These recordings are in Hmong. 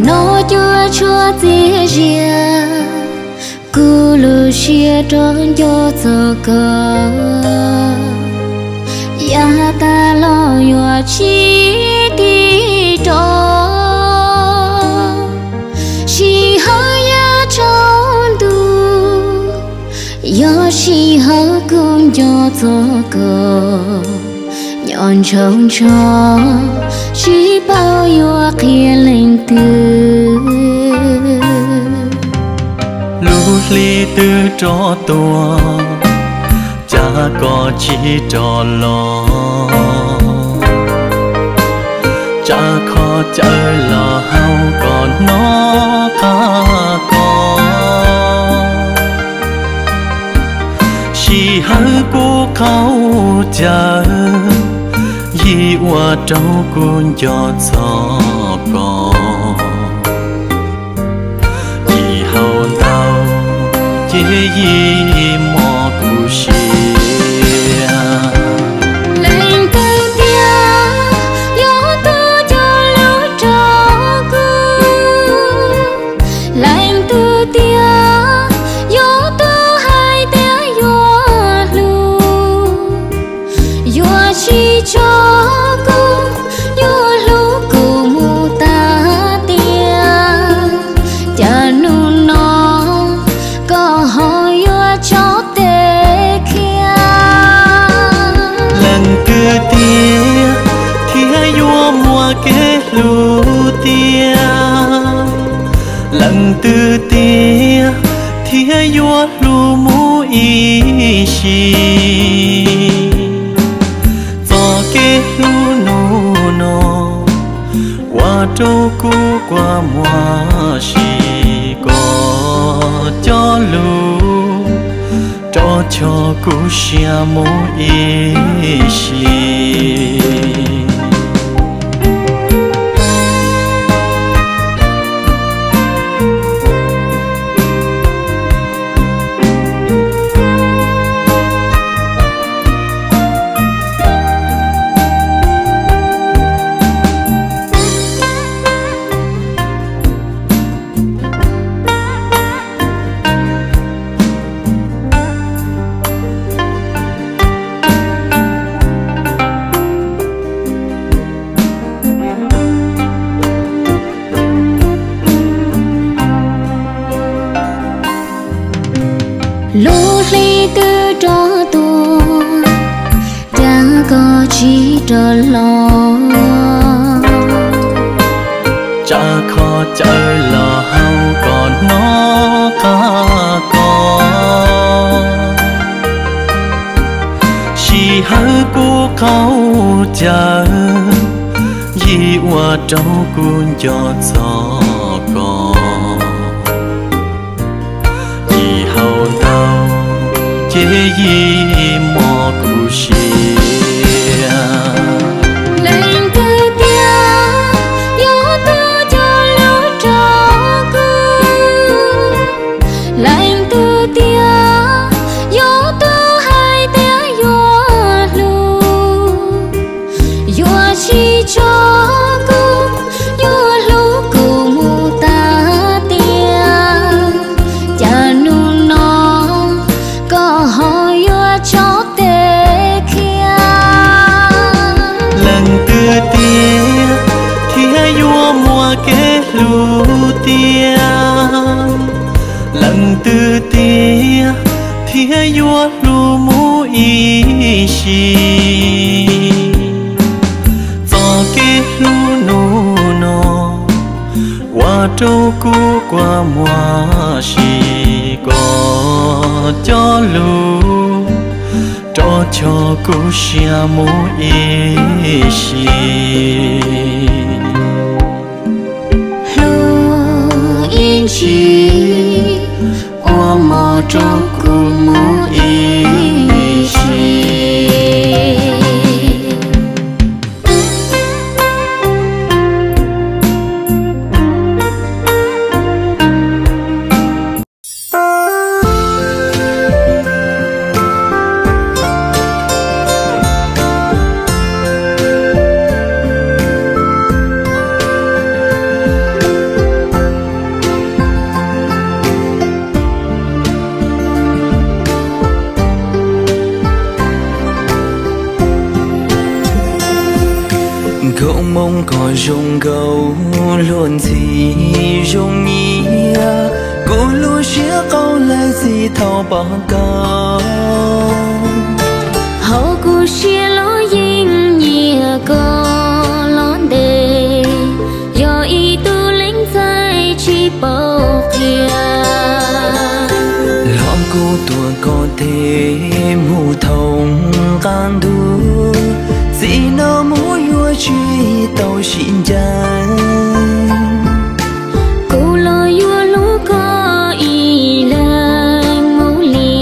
Nov cuaj tshuaj txias zias, kuv lub siab rov nco txog koj. Yav tas los yuav tsis tig rov, sij hawm yav tsaus ntuj, yog sij hawm kuv nco txog koj. Nyob ntshaus ntsho, tsis paub yuav qhia leej twg. Lub hli twb rov tuaj, cas koj tsis rov los? Tsam kho cawv los haus koj hnov qab koj. Sij hawm kuv qaug cawv, yim ua rau kuv nco txog koj. Yim haus ntau, ces yim mob kuv siab. Leej twg tiag yuav tuaj cog lus rau kuv? Leej twg tiag yuav tuaj hais tias yuav hlub, yuav tsis tso kuv, yuav hlub kuv mus tas tiam? Cas hnub no koj ho yuav tso tes khiav? Leej twg tiag thiaj yuav muaj kev hlub tiag? Leej twg tiag thiaj yuav hlub mus ib sim? Txoj kev hlub hnub no ua rau kuv kua muag si, koj cov lus rov choj kuv siab mus ib sim. Lub hli twb rov tuaj, cas koj tsis rov los? Tsam kho cawv los haus koj hnov qab koj. Sij hawm kuv qaug cawv, yim ua rau kuv nco txog koj. Yim haus ntau, ces yim mob kuv siab. Leej twg tiag yuav tuaj cog lus rau kuv? Leej twg tiag yuav tuaj hais tias yuav hlub, yuav tsis tso kuv, yuav hlub kuv mus tas tiam? Cas hnub no koj ho yuav tso tes khiav? Leej twg tiag thiaj yuav muaj kev hlub tiag? Leej twg tiag thiaj yuav hlub mus ib sim? Txoj kev hlub hnub no ua rau kuv kua muag si, koj cov lus rov choj kuv siab mus ib sim. Hlub ib ntsis, rau kuv mus ib sim. Nkauj Hmoob koj zoo nkauj luag ntxhi zoo nyiam, kuv lub siab qau lawv txi thaum pom koj. Hauv kuv siab los yeej nyiam koj los ntev, yog ib tug leej ntxhais tsis paub qhia. Los kuv tuav koj tes mus thaum qab ntuj, txij no mus yuav tsis tau sib ncaim. Kuv los yuav hlub koj ib leeg mus li,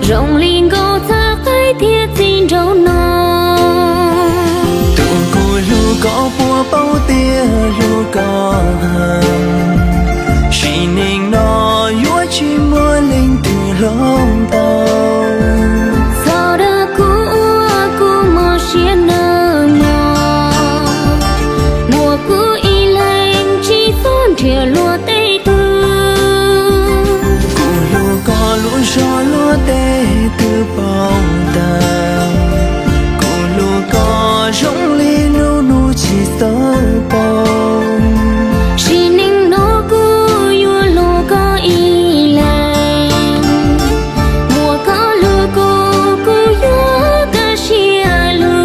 zoo li nkauj txhab qaib thiab txiv nraug no. Tus kuv hlub koj puas paub tias hlub koj heev, sim neej no yuav tsis muaj leej twg hloov tau. Txhob dag kuv ua kuv mob siab nawb mog, muaj kuv ib leeg tsis txhob nrhiav luag tej tug. Kuv hlub koj lub zog luag tej twb paub tag, kuv hlub koj zoo li lub hnub tsis txawj poob. Sim neej no kuv yuav hlub koj ib leeg, muaj koj hlub kuv, kuv yuav kaj siab lug.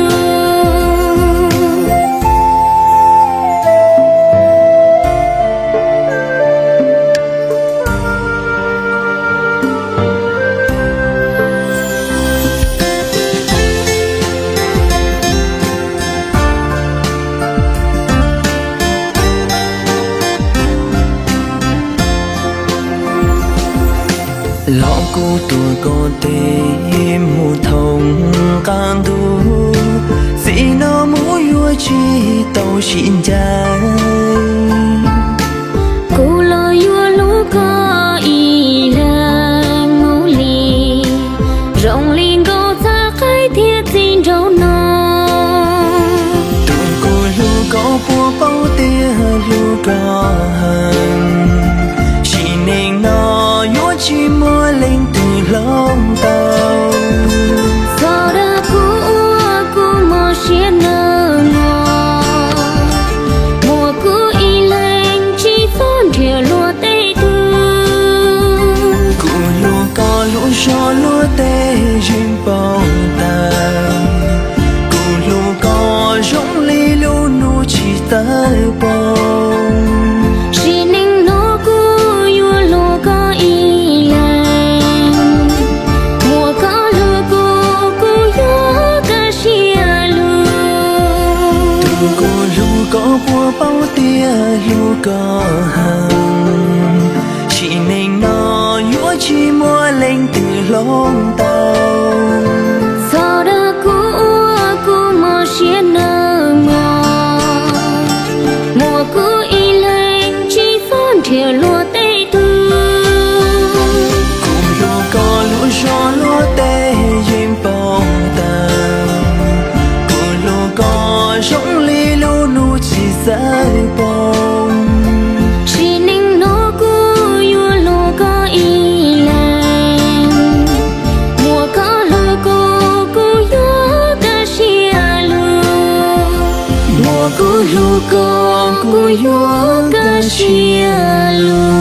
Los kuv tuav koj tes mus thaum qab ntuj, txij no mus yuav tsis tau sib ncaim. Kuv los yuav hlub koj ib leeg mus li, zoo li nkauj txhab qaib thiab txiv nraug no. Tus kuv hlub koj puas paub tias hlub koj heev, sim neej no yuav tsis muaj leej twg hloov tau. Txhob dag kuv ua kuv mob siab nawb mog, muaj kuv ib leeg tsis txhob nrhiav luag tej tug. Kuv hlub koj lub zog luag tej yeej paub tag, kuv hlub koj zoo li lub hnub tsis txawj poob. Sim neej no kuv yuav hlub koj ib leeg, muaj koj hlub kuv, kuv yuav kaj siab lug. Tus kuv hlub koj puas paub tias hlub koj heev, sim neej no yuav tsis muaj leej twg hloov tau. Txhob dag kuv ua kuv mob siab nawb mog, muaj kuv ib leeg tsis txhob nrhiav luag tej tug. Kuv hlub koj lub zog luag tej yeej paub tag, kuv hlub koj zoo li lub hnub tsis txawj poob. Sim neej no kuv yuav hlub koj ib leeg, muaj koj hlub kuv, kuv yuav kaj siab lug. Muaj kuv hlub koj, kuv yuav kaj siab lug.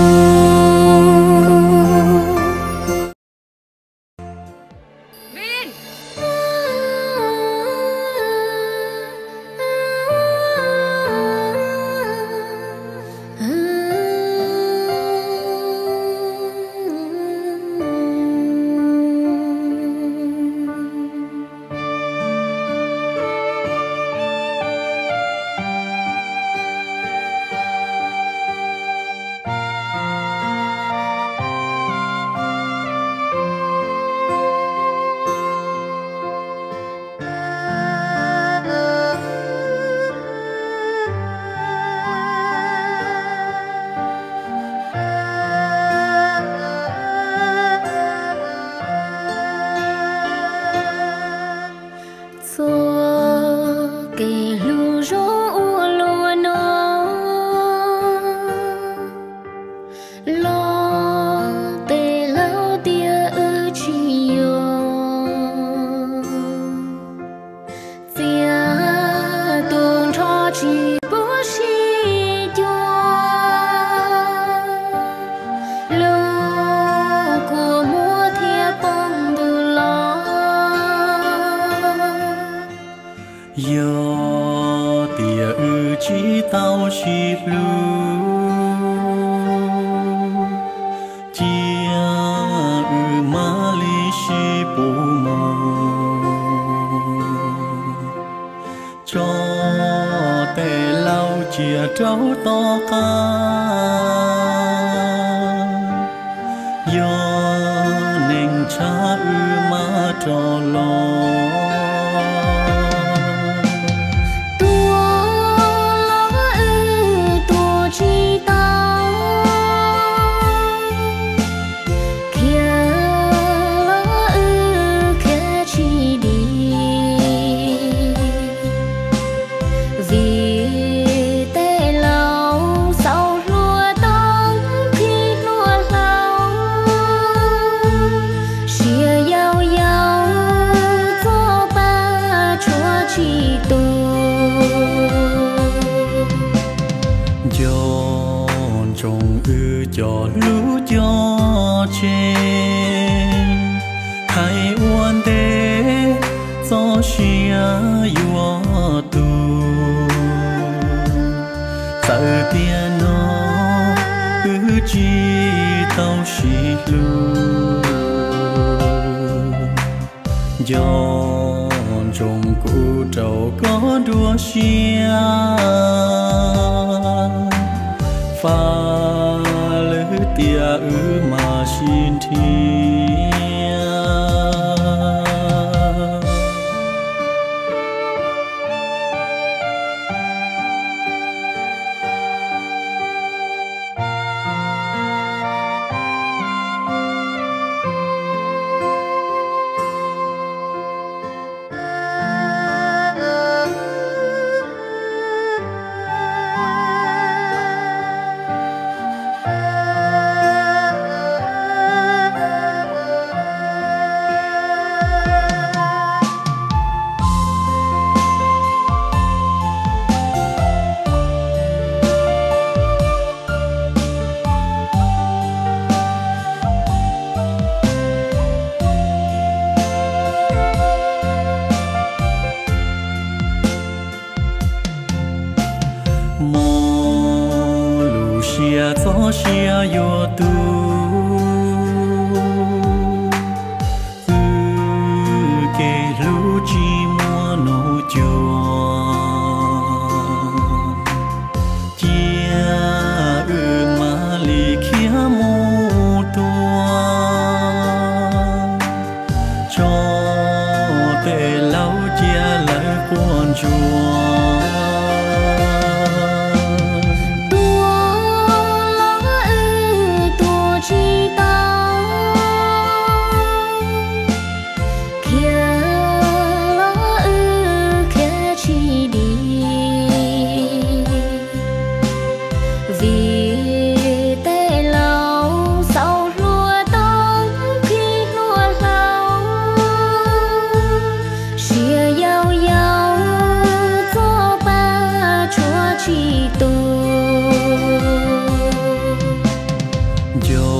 sib hlub, cia wb mam li sib pub mus. Tso tej laus cia rau tom qab, yog neeg tshav wb mam rov los. Tuaj los wb tuaj tsis tau, khiav los wb khiav tsis dim, vim tej laus xaus hlua tau khib hlua hlau, siab yau yau txoj pa tshuav tsis tu. Nco ntsoov wb cov hlub cov tse, hais ua ntej txoj sia yuav tu. Txawm tiam no wb tsis tau sib hlub, nco ntsoov kuv rau koj dua siab, faj lwm tiam wb mam sib nrhiav. Mob lus siab txoj sia yuav tu, wb kev hlub tsis muaj nus cuag, cia wb mam li khiav mus tuag, tso tej laus cia lawv quaj ntsuag. Tuaj los wb tuaj tsis tau, khiav los wb khiav tsis dim, vim tej laus xaus hlua tau khib hlua hlau, siab yau yau txoj pa tshuav tsis tu. Nco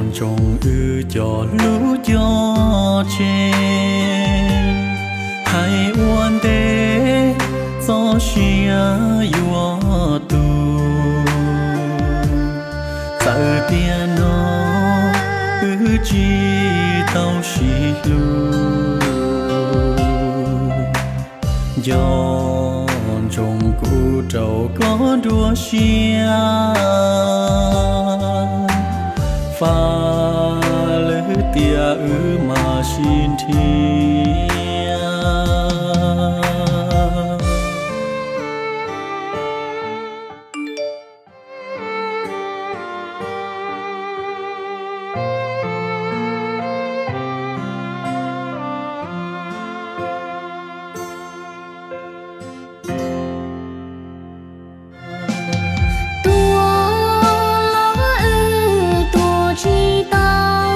ntsoov wb cov hlub cov tse, hais ua ntej txoj sia yuav tu. Txawm tiam no wb tsis tau sib hlub, nco ntsoov kuv rau koj dua siab, faj lwm tiam wb mam sib nrhiav. Tuaj los wb tuaj tsis tau,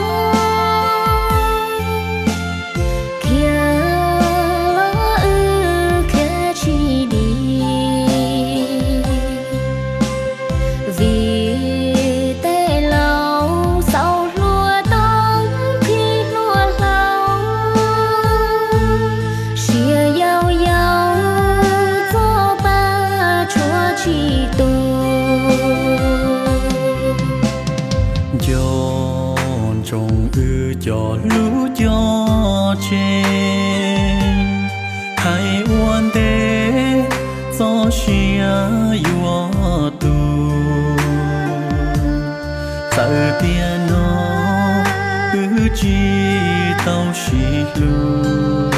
Txawm tiam no wb tsis tau sib hlub,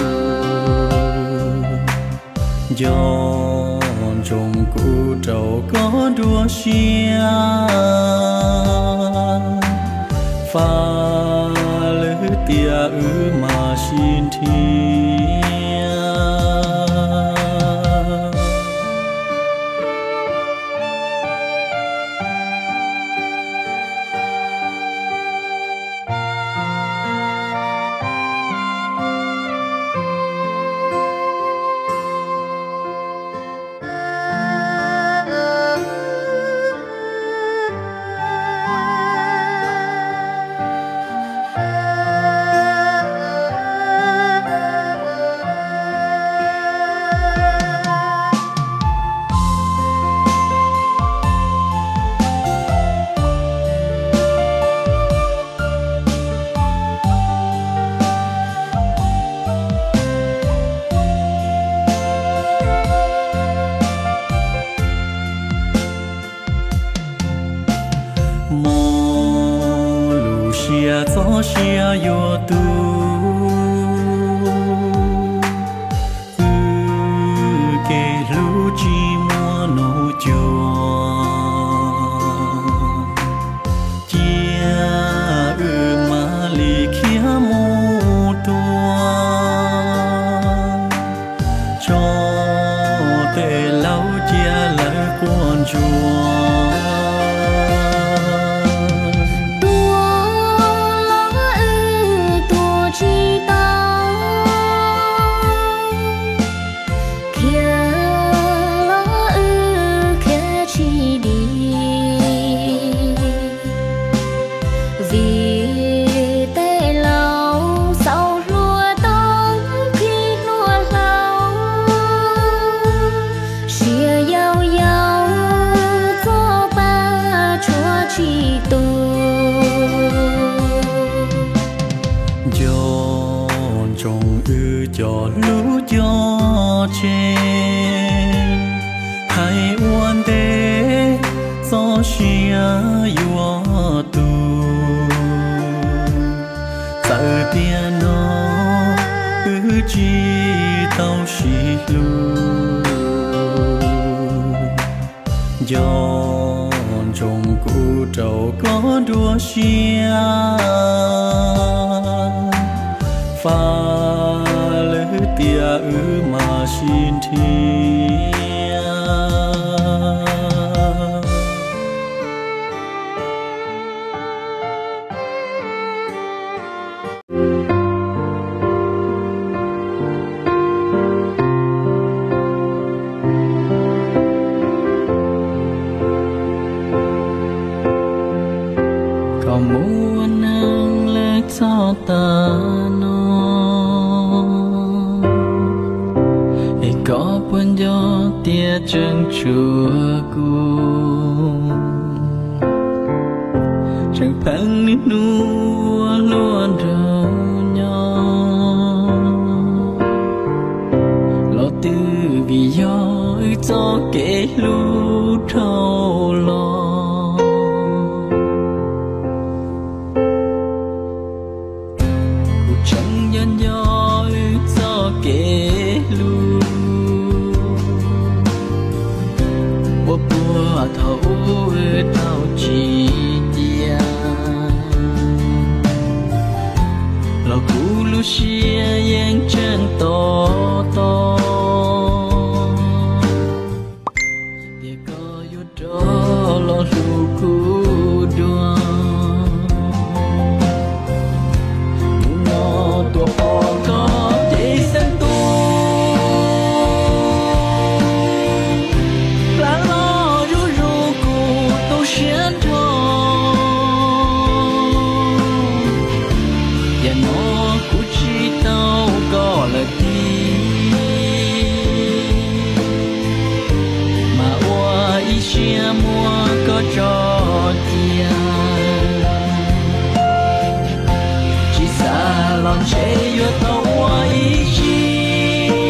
nco ntsoov kuv rau koj nruab siab, faj lwm tiam wb mam sib nrhiav. Muaj lus siab txoj sia yuav tu, wb kev hlub tsis muaj nub cuag, cia wb mam li khiav mus dua, tso tej laus cia lawv quaj ntsuag. Tuag los wb tuag tsis tau, khiav los wb khiav tsis dim, vim tej laus xaus hlua tau khi hlua hlau, siab yau yau txoj pa tshuav tsis tu. Nco ntsoov wb cov hlub cov tse, hais ua ntej txoj sia yuav tu. Txawm tiam no wb tsis tau sib hlub, nco ntsoov kuv rau koj nruab siab, faj lwm tiam wb mam sib nrhiav. Koj muaj neeg lawm txog tav no, es koj puas nco tias tseem tshuav kuv? Tseem pheej niaj hnub ua luaj nraug nyob, los twb vim yog wb txoj kev hlub dhau los. Kuv tseem nco nco wb txoj kev hlub, ua puag thaum ub wb tau tsis cia, los kuv lub siab yeej tseem to to. Tias koj yuav rov los hlub kuv dua, hnub no tuaj pom koj ces xeeb tu, plab los zuj zus kuv tu siab nrho. Yam no kuv tsis tau koj lawm tiag, mas ua ib siab muab koj tso cia. Tsis xav los ntshe yuav tau ua ib siab,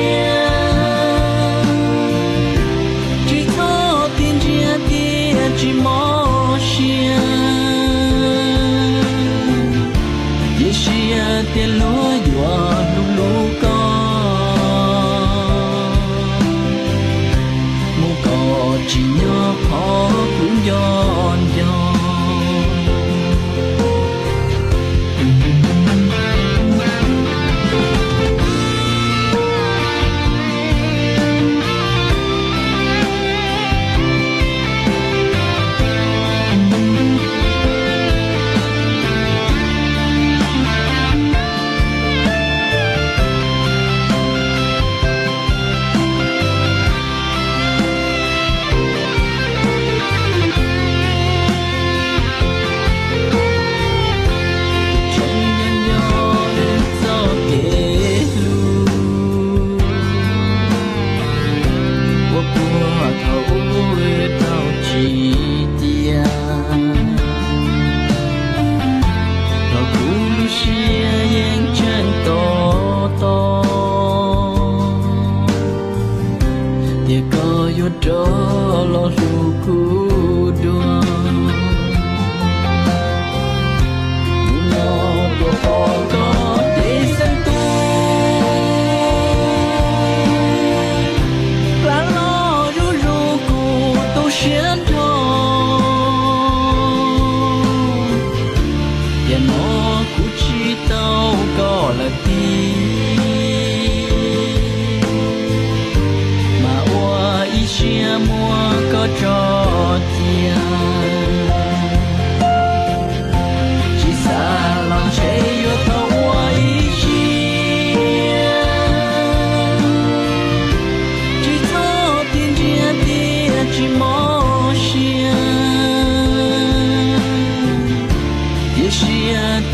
tsis txhob tias ntsiag tias tsis mob siab.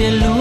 Tias lub